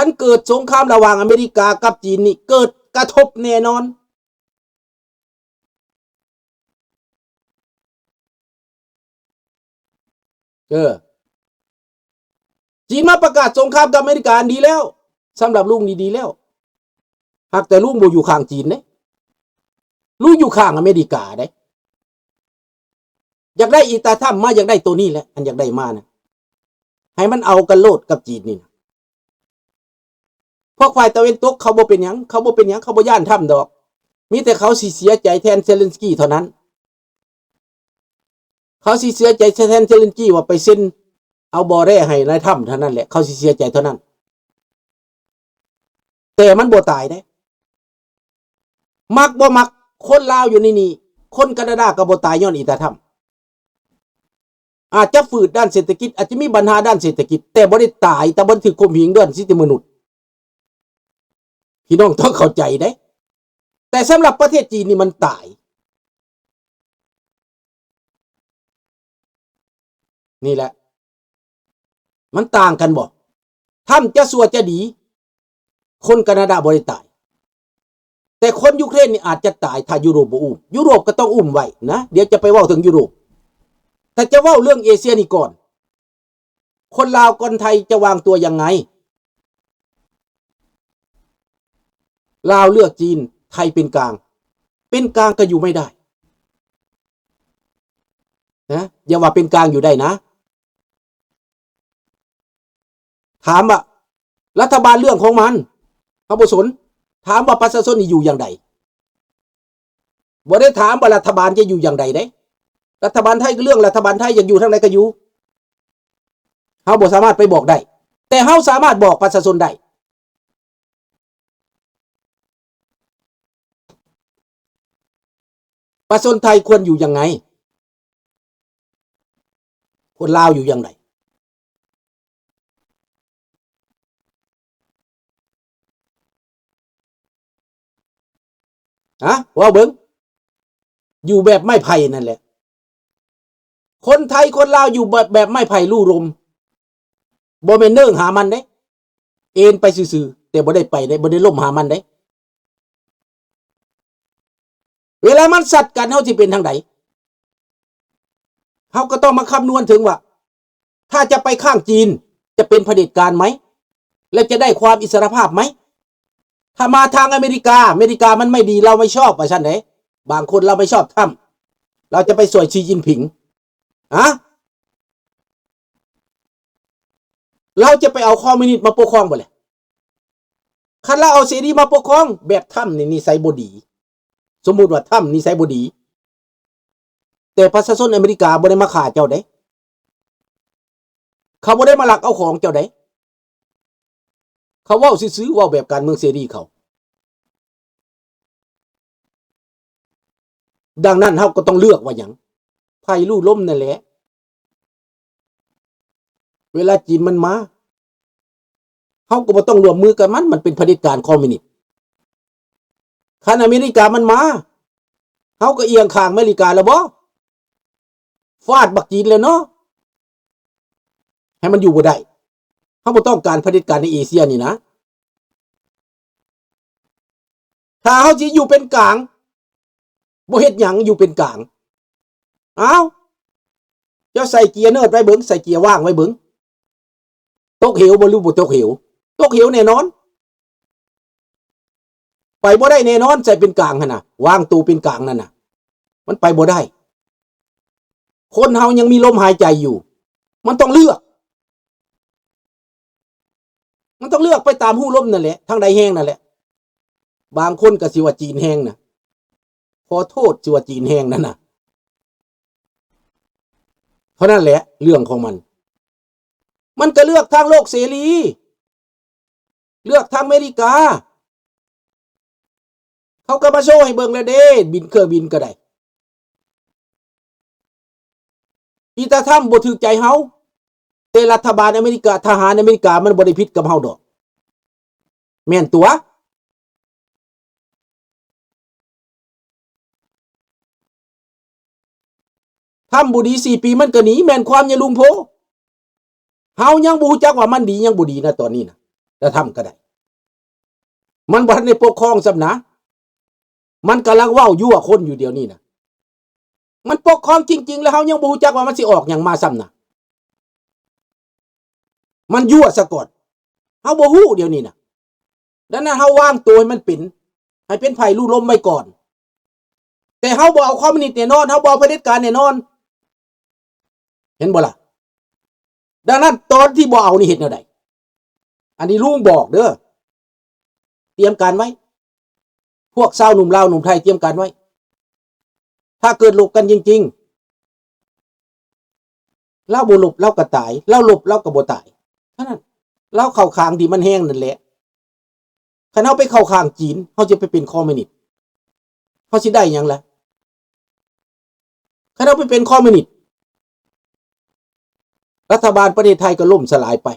ຄັນເກີດສົງຄາມລະຫວ່າງອາເມລິກາກັບຈີນນີ້ ເກີດກະທົບແນ່ນອນ. ເອີ ຈີນມາປະກາດສົງຄາມກັບອາເມລິກາ ອັນດີແລ້ວ ສຳລັບລຸງນີ້ດີແລ້ວ. ຫາກແຕ່ລຸງບໍ່ຢູ່ຂ້າງຈີນເດ້ ລຸງຢູ່ຂ້າງອາເມລິກາເດ້. ຢາກໄດ້ອີຕາທຳມາ ຢາກໄດ້ໂຕນີ້ແຫຼະ ອັນຢາກໄດ້ມານະ ໃຫ້ມັນເອົາກັນໂລດກັບຈີນນີ້ນະ. ພວກຝ່າຍຕາເວັນຕົກເຂົາບໍ່ເປັນຫຍັງ ເຂົາບໍ່ເປັນຫຍັງ ເຂົາບໍ່ຢ້ານທຳດອກ ມີແຕ່ເຂົາຊິເສຍໃຈແທນເຊເລັນສກີເທົ່ານັ້ນ. ເຂົາຊິເສຍໃຈແທນເຊເລັນສກີວ່າໄປເຊັນເອົາບໍ່ແຣໃຫ້ນາຍທຳເທົ່ານັ້ນແຫຼະ ເຂົາຊິເສຍໃຈເທົ່ານັ້ນ. ແຕ່ມັນບໍ່ຕາຍເດ້ ມັກບໍ່ມັກ ຄົນລາວຢູ່ໃນນີ້ ຄົນການາດາກໍບໍ່ຕາຍຍ້ອນອີຕາທຳ. ອາດຈະຝືດດ້ານເສດຖະກິດ ອາດຈະມີບັນຫາດ້ານເສດຖະກິດ ແຕ່ບໍ່ໄດ້ຕາຍ ແຕ່ບໍ່ຖືກຂົ່ມເຫງດ້ວຍສິດທິມະນຸດ. ພີ່ນ້ອງຕ້ອງເຂົ້າໃຈເດ້ ແຕ່ສຳລັບປະເທດຈີນນີ້ມັນຕາຍ. ນີ້ແຫຼະ ມັນຕ່າງກັນບໍ່? ທຳຈະຊົ່ວຈະດີ ຄົນການາດາບໍ່ໄດ້ຕາຍ ແຕ່ຄົນຢູເຄຣນນີ້ອາດຈະຕາຍ ຖ້າຢູໂຣບບໍ່ອຸ້ມ. ຢູໂຣບກໍຕ້ອງອຸ້ມໄວ້ນະ ດຽວຈະໄປເວົ້າເຖິງຢູໂຣບ. ແຕ່ຈະເວົ້າເລື່ອງເອເຊຍນີ້ກ່ອນ ຄົນລາວຄົນໄທຈະວາງຕົວຍັງໄງ? ລາວເລືອກຈີນ ໄທເປັນກາງ ເປັນກາງກໍຢູ່ໄມ່ໄດ້ນະ ຢ່າວ່າເປັນກາງ ຢູ່ໄດ້ນະ. ຖາມວ່າລັດຖະບານເລື່ອງຂອງມັນ ເຮົາບໍ່ສົນ. ຖາມວ່າປະຊາຊົນນີ້ຢູ່ຢ່າງໃດ? ບໍ່ໄດ້ຖາມວ່າລັດຖະບານຈະຢູ່ຢ່າງໃດເດ້. ລັດຖະບານໄທກໍເລື່ອງລັດຖະບານໄທ ຢາກຢູ່ທາງໃດກໍຢູ່. ເຮົາບໍ່ສາມາດໄປບອກໄດ້ ແຕ່ເຮົາສາມາດບອກປະຊາຊົນໄດ້. ປະຊາຊົນໄທຄວນຢູ່ຍັງໄງ? ຄົນລາວຢູ່ຢ່າງໃດ? ຮະ? ເວົ້າເບິ່ງ. ຢູ່ແບບໄມ້ໄຜ່ນັ້ນແຫຼະ. ຄົນໄທຄົນລາວຢູ່ແບບ ແບບໄມ້ໄຜ່ลู่ລົມ. ບໍ່ແມ່ນເນີ່ງຫາມັນເດ້. ເອນໄປຊື່ໆ ແຕ່ບໍ່ໄດ້ໄປເດ້, ບໍ່ໄດ້ລົ້ມຫາມັນເດ້. ເວລາມັນຊັດກັນ ເຮົາຊິເປັນທາງໃດ? ເຮົາກໍຕ້ອງມາຄຳນວນເຖິງວ່າ ຖ້າຈະໄປຂ້າງຈີນ ຈະເປັນຜະເດັດການໄໝ? ແລະ ຈະໄດ້ຄວາມອິດສະຫຼະພາບໄໝ? ຖ້າມາທາງອາເມລິກາ, ອາເມລິກາມັນໄມ່ດີ ເຮົາໄມ່ຊອບ ວ່າຊັ້ນເດ້. ບາງຄົນເຮົາໄມ່ຊອບທຳ ເຮົາຈະໄປຊ່ວຍຊີຈິນຜິງ. ຮະ? ລາວຈະໄປເອົາຄອມມິວນິດມາປົກຄອງບໍ່ແຫຼະ? ຄັນລາວເອົາເສລີມາປົກຄອງ ແບບທຳນີ້ນິໄສບໍ່ດີ, ສົມມຸດວ່າທຳນິໄສບໍ່ດີ, ແຕ່ປະຊາຊົນອາເມລິກາບໍ່ໄດ້ມາຂ້າເຈົ້າເດ້, ເຂົາບໍ່ໄດ້ມາລັກເອົາຂອງເຈົ້າເດ້, ເຂົາເວົ້າຊື່ໆ ເວົ້າແບບການເມືອງເສລີເຂົາ. ດັ່ງນັ້ນເຮົາກໍຕ້ອງເລືອກວ່າຫຍັງ? ໄຜ່ລູ້ລົມນັ້ນແຫຼະ. ເວລາຈີນມັນມາ ເຮົາກໍບໍ່ຕ້ອງຮ່ວມມືກັບມັນ, ມັນເປັນຜະເດັດການຄອມມິວນິດ. ຄັນອາເມລິກາມັນມາ ເຮົາກໍອຽງຂ້າງອາເມລິກາແລ້ວບໍ? ຟາດບັກຈີນແລ້ວເນາະ ໃຫ້ມັນຢູ່ບໍ່ໄດ້. ເຮົາບໍ່ຕ້ອງການຜະເດັດການໃນເອເຊຍນີ້ນະ. ຖ້າເຮົາຊິຢູ່ເປັນກາງ ບໍ່ເຮັດຫຍັງ ຢູ່ເປັນກາງ. ອ້າວ ເຈົ້າໃສ່ເກຍເນີດໄວ້ເບິ່ງ, ໃສ່ເກຍວ່າງໄວ້ເບິ່ງ. ຕົກເຫວບໍ່ ຫຼືບໍ່ຕົກເຫວ? ຕົກເຫວແນ່ນອນ. ໄປບໍ່ໄດ້ແນ່ນອນ, ໃສ່ເປັນກາງຫັ້ນນະ, ວາງໂຕເປັນກາງນັ້ນນະ, ມັນໄປບໍ່ໄດ້. ຄົນເຮົາຍັງມີລົມຫາຍໃຈຢູ່, ມັນຕ້ອງເລືອກ, ມັນຕ້ອງເລືອກໄປຕາມຮູລົມນັ້ນແຫຼະ, ທາງໃດແຮງນັ້ນແຫຼະ. ບາງຄົນກໍຊິວ່າຈີນແຮງນະ, ຂໍໂທດ ຊິວ່າຈີນແຮງນັ້ນນະ. ເທົ່ານັ້ນແຫຼະເລື່ອງຂອງມັນ. ມັນກໍເລືອກທາງໂລກເສລີ, ເລືອກທາງອາເມລິກາ. ເຂົາກໍມາໂຊໃຫ້ເບິ່ງແລ້ວເດ້, ບິນ ເຄື່ອງບິນກໍໄດ້. ອີຕາທຳບໍ່ຖືກໃຈເຮົາ, ແຕ່ລັດຖະບານອາເມລິກາ, ທະຫານອາເມລິກາ ມັນບໍ່ໄດ້ຜິດກັບເຮົາດອກ. ແມ່ນຕົວະ. ທຳບໍ່ດີສີ່ປີມັນກໍໜີ, ແມ່ນຄວາມຍາລຸງໂພ. ເຮົາຍັງບໍ່ຮູ້ຈັກວ່າມັນດີ ຍັງບໍ່ດີນະ ຕອນນີ້ນະ. ລະທຳກໍໄດ້ ມັນບໍ່ທັນໄດ້ປົກຄອງຊ້ຳນະ ມັນກຳລັງເວົ້າຍົວະຄົນຢູ່ດຽວນີ້ນະ ມັນປົກຄອງຈິງໆ ແລ້ວເຮົາຍັງບໍ່ຮູ້ຈັກວ່າມັນຊິອອກຫຍັງມາຊ້ຳນະ ມັນຍົວະສາກ່ອນ ເຮົາບໍ່ຮູ້ດຽວນີ້ນະ ດັ່ງນັ້ນເຮົາວາງໂຕໃຫ້ມັນເປັນ ໃຫ້ເປັນໄພລຸລົມໄວ້ກ່ອນ ແຕ່ເຮົາບໍ່ເອົາຄອມມິວນິດແນ່ນອນ ເຮົາບໍ່ເອົາຜະເດັດການແນ່ນອນ ເຫັນບໍ່ລະ? ດັ່ງນັ້ນຕອນທີ່ບໍ່ເອົານີ້ເຮັດແນວໃດ? ອັນນີ້ລຸງບອກເດີ ຕຽມການໄວ້ ພວກຊາວໜຸ່ມລາວໜຸ່ມໄທຕຽມການໄວ້ ຖ້າເກີດລົບກັນຈິງໆ ລາວບໍ່ລົບລາວກໍຕາຍ ລາວລົບລາວກໍບໍ່ຕາຍ ເທົ່ານັ້ນ ລາວເຂົ້າຂ້າງທີ່ມັນແຮງນັ້ນແຫຼະ ຄັນເຮົາໄປເຂົ້າຂ້າງຈີນ ເຮົາຈະໄປເປັນຄອມມິວນິດ ເຮົາຊິໄດ້ຫຍັງລະ? ຄັນເຮົາໄປເປັນຄອມມິວນິດ ລັດຖະບານປະເທດໄທກໍລົ້ມສະຫຼາຍໄປ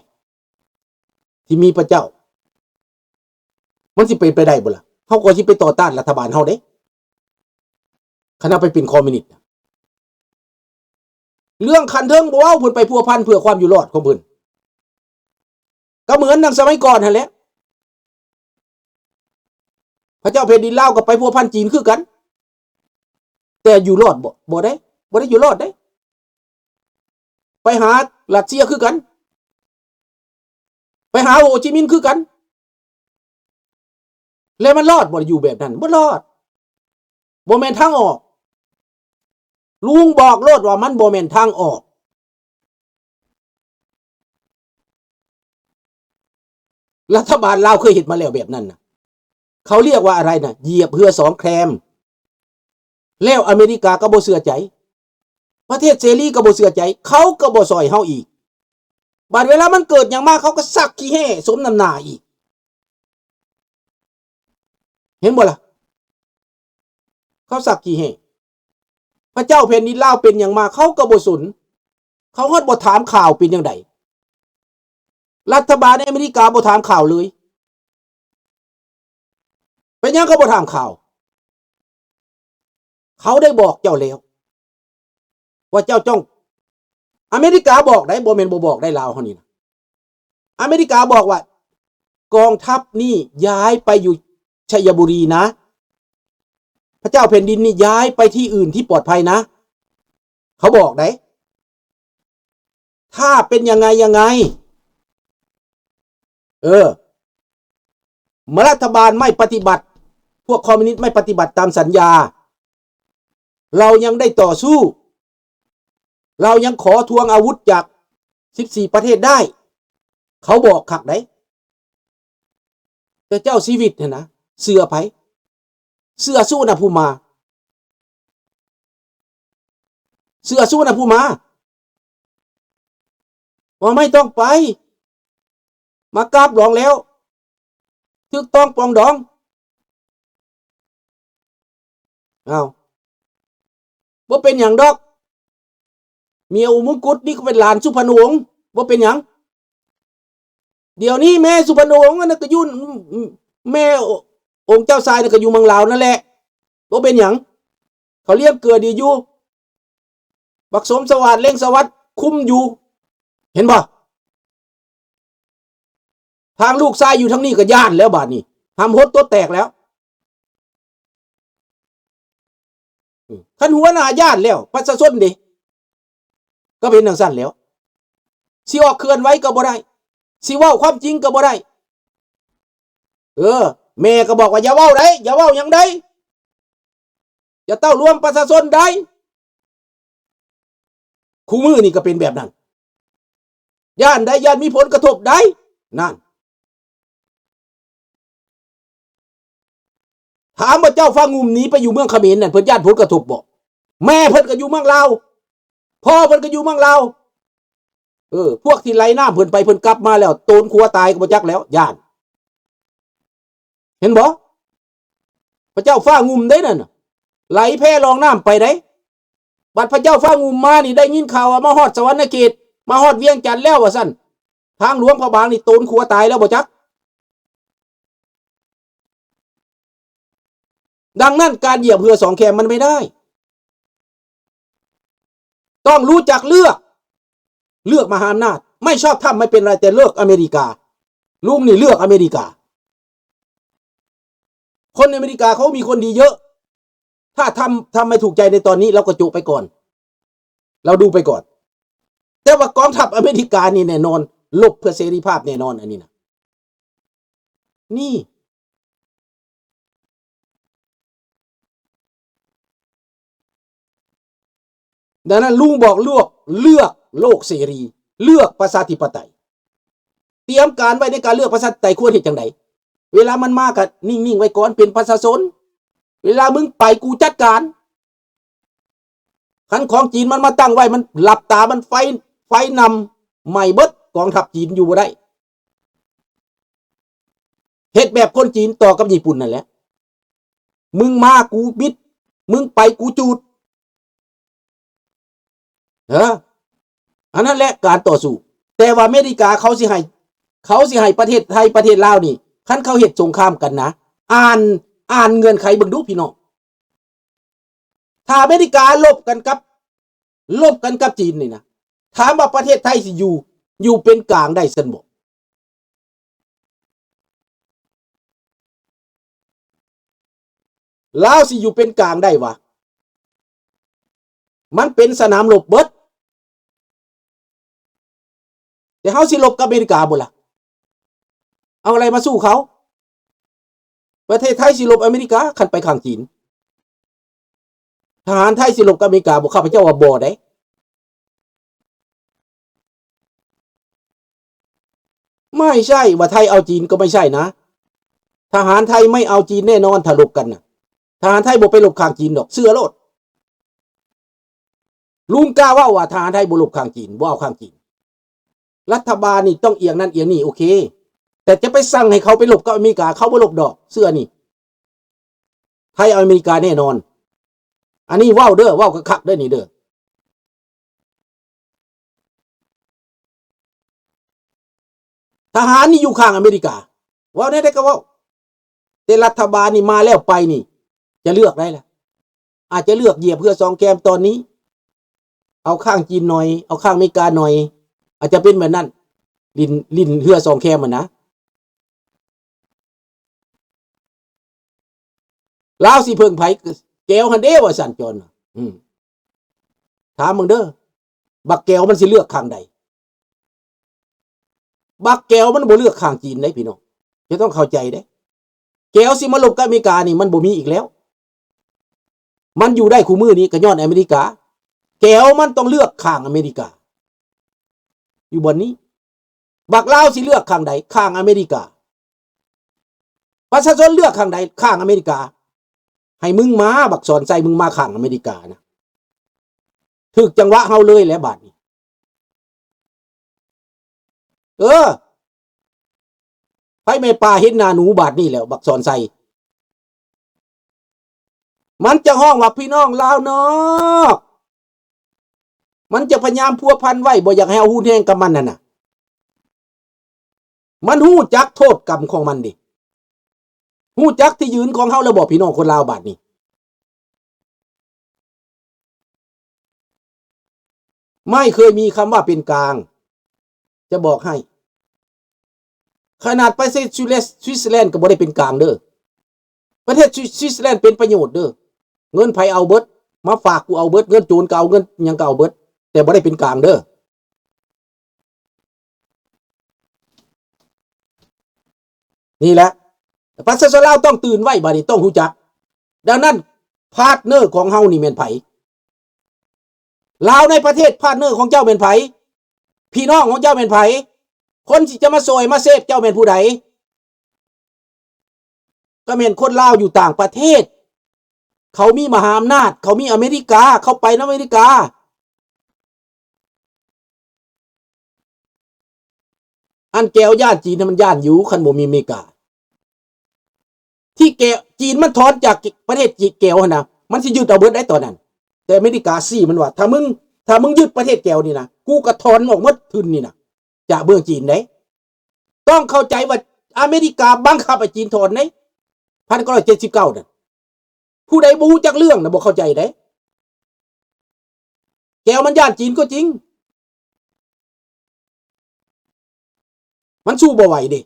ທີ່ມີພະເຈົ້າ ມັນຊິເປັນໄປໄດ້ບໍ່ລະ? ເຮົາກໍຊິໄປຕໍ່ຕ້ານລັດຖະບານເຮົາເດ້ ຄັນເຮົາໄປເປັນຄອມມິວນິດ ເລື່ອງຂັ້ນເທິງບໍ່ເວົ້າ ເພິ່ນໄປພົວພັນເພື່ອຄວາມຢູ່ລອດຂອງເພິ່ນ ກໍເໝືອນດັ່ງສະໄໝກ່ອນຫັ້ນແຫຼະ ພະເຈົ້າແຜ່ນດິນລາວກໍໄປພົວພັນຈີນຄືກັນ ແຕ່ຢູ່ລອດບໍ່? ບໍ່ໄດ້ ບໍ່ໄດ້ຢູ່ລອດເດ້ ໄປຫາຣັດເຊຍຄືກັນ ໄປຫາໂຮຈິມິນຄືກັນ ແລ້ວມັນລອດບໍ່? ຢູ່ແບບນັ້ນບໍ່ລອດ ບໍ່ແມ່ນທາງອອກ ລຸງບອກໂລດວ່າມັນບໍ່ແມ່ນທາງອອກ ລັດຖະບານລາວເຄີຍເຮັດມາແລ້ວແບບນັ້ນນະ ເຂົາລຽກວ່າອະໄລນະ ຢຽບເຮືອສອງແຄມ ແລ້ວອາເມລິກາກໍບໍ່ເຊື່ອໃຈ ປະເທດເສລີກໍບໍ່ເຊື່ອໃຈ ເຂົາກໍບໍ່ຊ່ອຍເຮົາອີກ ບາດເວລາມັນເກີດຫຍັງມາ ເຂົາກໍຊັກຂີ້ແຫ້ສົມນ້ຳໜ້າອີກ ເຫັນບໍ່ລະ? ເຂົາຊັກຂີ້ແຫ້ ພະເຈົ້າແຜ່ນດິນລາວເປັນຫຍັງມາ ເຂົາກໍບໍ່ສົນ ເຂົາຮອດບໍ່ຖາມຂ່າວເປັນຈັ່ງໃດ ລັດຖະບານອາເມລິກາບໍ່ຖາມຂ່າວເລີຍ ເປັນຫຍັງກໍບໍ່ຖາມຂ່າວ? ເຂົາໄດ້ບອກເຈົ້າແລ້ວ ວ່າເຈົ້າຕ້ອງ ອາເມລິກາບອກໄດ໋ ບໍ່ແມ່ນບໍ່ບອກໄດ໋ ລາວເຮົານີ້ນະ ອາເມລິກາບອກວ່າ ກອງທັບນີ້ຍ້າຍໄປຢູ່ໄຊຍະບູລີນະ ພະເຈົ້າແຜ່ນດິນນີ້ຍ້າຍໄປທີ່ອື່ນທີ່ປອດໄພນະ ເຂົາບອກໄດ໋ ຖ້າເປັນຍັງໄງຍັງໄງ ເອີ ເມື່ອລັດຖະບານໄມ່ປະຕິບັດ ພວກຄອມມິວນິດໄມ່ປະຕິບັດຕາມສັນຍາ ເຮົາຍັງໄດ້ຕໍ່ສູ້ ເຮົາຍັງຂໍທວງອາວຸດຈາກສິບສີ່ປະເທດໄດ້ ເຂົາບອກຄັກໄດ໋ ແຕ່ເຈົ້າຊີວິດຫັ້ນນະ ເຊື່ອໃຜ? ເຊື່ອສຸວັນນະພູມາ ເຊື່ອສຸວັນນະພູມາ ວ່າໄມ່ຕ້ອງໄປ ມາກາບຫຼວງແລ້ວ ຖືກຕ້ອງປອງດອງ ອ້າວ ບໍ່ເປັນຫຍັງດອກ ເມຍອົງມຸງກຸດນີ້ກໍເປັນຫຼານສຸພັນນະວົງ ບໍ່ເປັນຫຍັງ ດຽວນີ້ແມ່ສຸພັນນະວົງນັ້ນກໍຢູ່ ແມ່ອົງເຈົ້າຊາຍນັ້ນກໍຢູ່ເມືອງລາວນັ້ນແຫຼະ ບໍ່ເປັນຫຍັງ ເຂົາລ້ຽງເກືອດີຢູ່ ບັກສົມສະຫວາດ ເລັ່ງສະຫວັດ ຄຸມຢູ່ ເຫັນບໍ່? ທາງລູກຊາຍຢູ່ທາງນີ້ກໍຢ້ານແລ້ວບາດນີ້ ຫຳຫົດຕົວແຕກແລ້ວ ອືມ ຄັນຫົວໜ້າຢ້ານແລ້ວ ປະຊາຊົນເດ ກໍເປັນຈັ່ງຊັ້ນແລ້ວ ຊິອອກເຄື່ອນໄຫວກໍບໍ່ໄດ້ ຊິເວົ້າຄວາມຈິງກໍບໍ່ໄດ້ ເອີ ແມ່ກໍບອກວ່າ ຢ່າເວົ້າໄດ໋ ຢ່າເວົ້າຫຍັງໄດ໋ ຢ່າເຕົ້າລວມປະຊາຊົນໄດ໋ ຄູ່ມື້ນີ້ກໍເປັນແບບນັ້ນ ຢ້ານໄດ໋ ຢ້ານມີຜົນກະທົບໄດ໋ ນັ້ນ ຖາມວ່າເຈົ້າຟ້າງຸ່ມໜີໄປຢູ່ເມືອງຂະເໝນນັ້ນ ເພິ່ນຢ້ານຜົນກະທົບບໍ່? ແມ່ເພິ່ນກໍຢູ່ເມືອງລາວ ພໍ່ເພິ່ນກໍຢູ່ເມືອງລາວ ເອີ ພວກທີ່ໄຫຼນ້ຳເພິ່ນໄປ ເພິ່ນກັບມາແລ້ວ ໂຕນຂົວຕາຍກໍບໍ່ຈັກແລ້ວ ຢ້ານ ເຫັນບໍ່? ພະເຈົ້າຟ້າງຸ່ມເດ້ນັ້ນນະ ໄຫຼແພລ່ອງນ້ຳໄປເດ້ ບັດພະເຈົ້າຟ້າງຸ່ມມານີ້ ໄດ້ຍິນຂ່າວວ່າມາຮອດສະຫວັນນະເຂດ ມາຮອດວຽງຈັນແລ້ວວ່າຊັ້ນ ທາງຫຼວງພະບາງນີ້ໂຕນຂົວຕາຍແລ້ວບໍ່ຈັກ. ດັ່ງນັ້ນ ການຢຽບເຮືອສອງແຄມມັນໄມ່ໄດ້ ຕ້ອງຮູ້ຈັກເລືອກ ເລືອກມະຫາອຳນາດ ໄມ່ຊອບທຳໄມ່ເປັນໄລ ແຕ່ເລືອກອາເມລິກາ ລຸງນີ້ເລືອກອາເມລິກາ. ຄົນອາເມລິກາເຂົາມີຄົນດີເຍອະ. ຖ້າທຳ ທຳໄມ່ຖືກໃຈໃນຕອນນີ້ ລາວກໍໂຈະໄປກ່ອນ. ລາວດູໄປກ່ອນ. ແຕ່ວ່າກອງທັບອາເມລິການີ້ແນ່ນອນ, ລົບເພື່ອເສລີພາບແນ່ນອນ ອັນນີ້ນະ. ນີ້. ດັ່ງນັ້ນ ລຸງບອກເລືອກ, ເລືອກໂລກເສລີ, ເລືອກປະຊາທິປະໄຕ. ຕຽມການໄວ້ໃນການເລືອກປະຊາທິປະໄຕຄວນເຮັດຈັ່ງໃດ? ເວລາມັນມາກະນິ່ງໆໄວ້ກ່ອນ, ເປັນປະຊາຊົນ. ເວລາມຶງໄປ ກູຈັດການ. ຄັນຂອງຈີນມັນມາຕັ້ງໄວ້, ມັນຫຼັບຕາ, ມັນໄຟ, ໄຟນຳ, ໄໝ້ເບິດ, ກອງທັບຈີນຢູ່ບໍ່ໄດ້. ເຮັດແບບຄົນຈີນຕໍ່ກັບຍີ່ປຸ່ນນັ້ນແຫຼະ. ມຶງມາ ກູບິດ, ມຶງໄປ ກູຈູດ. ເອີ ອັນນັ້ນແຫຼະການຕໍ່ສູ້. ແຕ່ວ່າອາເມລິກາເຂົາຊິໃຫ້, ເຂົາຊິໃຫ້ປະເທດໄທ ປະເທດລາວນີ້, ຄັນເຂົາເຮັດສົງຄາມກັນນະ, ອ່ານ, ອ່ານເງື່ອນໄຂເບິ່ງດູພີ່ນ້ອງ. ຖ້າອາເມລິກາລົບກັນກັບ, ລົບກັນກັບຈີນນີ້ນະ, ຖາມວ່າປະເທດໄທຊິຢູ່, ຢູ່ເປັນກາງໄດ້ຊັ້ນບໍ່? ລາວຊິຢູ່ເປັນກາງໄດ້ຫວາ? ມັນເປັນສະໜາມລົບເບິດ. ແຕ່ເຮົາຊິລົບກັບອາເມລິກາບໍ່ລະ? ເອົາອະໄລມາສູ້ເຂົາ? ປະເທດໄທຊິລົບອາເມລິກາ ຄັນໄປຂ້າງຈີນ. ທະຫານໄທຊິລົບກັບອາເມລິກາບໍ່? ຂ້າພະເຈົ້າວ່າບໍ່ເດ້. ໄມ່ໃຊ່ວ່າໄທເອົາຈີນກໍໄມ່ໃຊ່ນະ. ທະຫານໄທໄມ່ເອົາຈີນແນ່ນອນ ຖ້າລົບກັນນະ. ທະຫານໄທບໍ່ໄປລົບຂ້າງຈີນດອກ, ເຊື່ອໂລດ. ລຸງກ້າເວົ້າວ່າທະຫານໄທບໍ່ລົບຂ້າງຈີນ, ບໍ່ເອົາຂ້າງຈີນ. ລັດຖະບານນີ້ຕ້ອງອຽງນັ້ນອຽງນີ້, ໂອເຄ. ແຕ່ຈະໄປສັ່ງໃຫ້ເຂົາໄປລົບກັບອາເມລິກາ, ເຂົາບໍ່ລົບດອກ, ເຊື່ອນີ້. ໄທເອົາອາເມລິກາແນ່ນອນ. ອັນນີ້ເວົ້າເດີ, ເວົ້າຄັກໆເດີນີ້ເດີ. ທະຫານນີ້ຢູ່ຂ້າງອາເມລິກາ, ເວົ້າແນວໃດກໍເວົ້າ. ແຕ່ລັດຖະບານນີ້ມາແລ້ວໄປນີ້ ຈະເລືອກໃດລະ? ອາດຈະເລືອກຢຽບເຮືອສອງແຄມຕອນນີ້, ເອົາຂ້າງຈີນໜ້ອຍ, ເອົາຂ້າງອາເມລິກາໜ້ອຍ, ອາດຈະເປັນແບບນັ້ນ. ຫຼິ້ນ, ຫຼິ້ນເຮືອສອງແຄມຫັ້ນນະ. ລາວຊິເພິ່ງໃຜ? ແກວຫັ້ນເດ້ ວ່າຊັ້ນ ຈອນ. ອືມ ຖາມເບິ່ງເດີ, ບັກແກວມັນຊິເລືອກຂ້າງໃດ? ບັກແກວມັນບໍ່ເລືອກຂ້າງຈີນເດ້ພີ່ນ້ອງ, ຈະຕ້ອງເຂົ້າໃຈເດ້. ແກວຊິມາລົບກັບອາເມລິການີ້ ມັນບໍ່ມີອີກແລ້ວ. ມັນຢູ່ໄດ້ຄູ່ມື້ນີ້ກໍຍ້ອນອາເມລິກາ. ແກວມັນຕ້ອງເລືອກຂ້າງອາເມລິກາ ຢູ່ບ່ອນນີ້. ບັກລາວຊິເລືອກຂ້າງໃດ? ຂ້າງອາເມລິກາ. ປະຊາຊົນເລືອກຂ້າງໃດ? ຂ້າງອາເມລິກາ. ໃຫ້ມຶງມາ, ບັກສອນໄຊ, ມຶງມາຂ້າງອາເມລິການະ. ຖືກຈັງຫວະເຮົາເລີຍແຫຼະບາດນີ້. ເອີ ໃຜແມ່ປ້າເຫັນໜ້າໜູບາດນີ້ແລ້ວ ບັກສອນໄຊ. ມັນຈະຮ້ອງວ່າພີ່ນ້ອງລາວນອກ, ມັນຈະພະຍາຍາມພົວພັນໄວ້, ບໍ່ຢາກໃຫ້ເຮົາຮຸນແຮງກັບມັນຫັ້ນນະ. ມັນຮູ້ຈັກໂທດກຳຂອງມັນເດ, ຮູ້ຈັກທີ່ຢືນຂອງເຮົາແລ້ວບໍ່ ພີ່ນ້ອງຄົນລາວບາດນີ້? ໄມ່ເຄີຍມີຄຳວ່າເປັນກາງ, ຈະບອກໃຫ້. ຂະໜາດປະເທດສະວິດເຊີແລນ ສະວິດເຊີແລນກໍບໍ່ໄດ້ເປັນກາງເດີ. ປະເທດສະວິດເຊີແລນເປັນປະໂຫຍດເດີ. ເງິນໃຜເອົາເບິດ, ມາຝາກກູເອົາເບິດ, ເງິນໂຈນກໍເອົາ, ເງິນຫຍັງກໍເອົາເບິດ, ແຕ່ບໍ່ໄດ້ເປັນກາງເດີ. ນີ້ແຫຼະ ປະຊາຊົນລາວຕ້ອງຕື່ນໄວ້, ບາດນີ້ຕ້ອງຮູ້ຈັກ. ດັ່ງນັ້ນ ພາດເນີຂອງເຮົານີ້ແມ່ນໃຜ? ລາວໃນປະເທດ ພາດເນີຂອງເຈົ້າແມ່ນໃຜ? ພີ່ນ້ອງຂອງເຈົ້າແມ່ນໃຜ? ຄົນທີ່ຈະມາຊ່ອຍມາເຊບເຈົ້າແມ່ນຜູ້ໃດ? ກໍແມ່ນຄົນລາວຢູ່ຕ່າງປະເທດ. ເຂົາມີມະຫາອຳນາດ, ເຂົາມີອາເມລິກາ, ເຂົາໄປນຳອາເມລິກາ. ອັນແກວຢ້ານຈີນນະ ມັນຢ້ານຢູ່ ຄັນບໍ່ມີອາເມລິກາ. ທີ່ແກວ ຈີນມັນຖອນຈາກປະເທດແກວຫັ້ນນະ ມັນຊິຍຶດເອົາເບິດໄດ໋ຕອນນັ້ນ. ແຕ່ອາເມລິກາຊີ້ມັນວ່າ ຖ້າມຶງ ຖ້າມຶງຍຶດປະເທດແກວນີ້ນະ ກູກໍຖອນອອກໝົດທຶນນີ້ນະ ຈາກເມືອງຈີນເດ້. ຕ້ອງເຂົ້າໃຈວ່າອາເມລິກາບັງຄັບໃຫ້ຈີນຖອນເດ້ ພັນເກົ້າຮ້ອຍເຈັດສິບເກົ້ານັ້ນ. ຜູ້ໃດບໍ່ຮູ້ຈັກເລື່ອງນະ ບໍ່ເຂົ້າໃຈເດ້. ແກວມັນຢ້ານຈີນກໍຈິງ ມັນສູ້ບໍ່ໄຫວເດ້.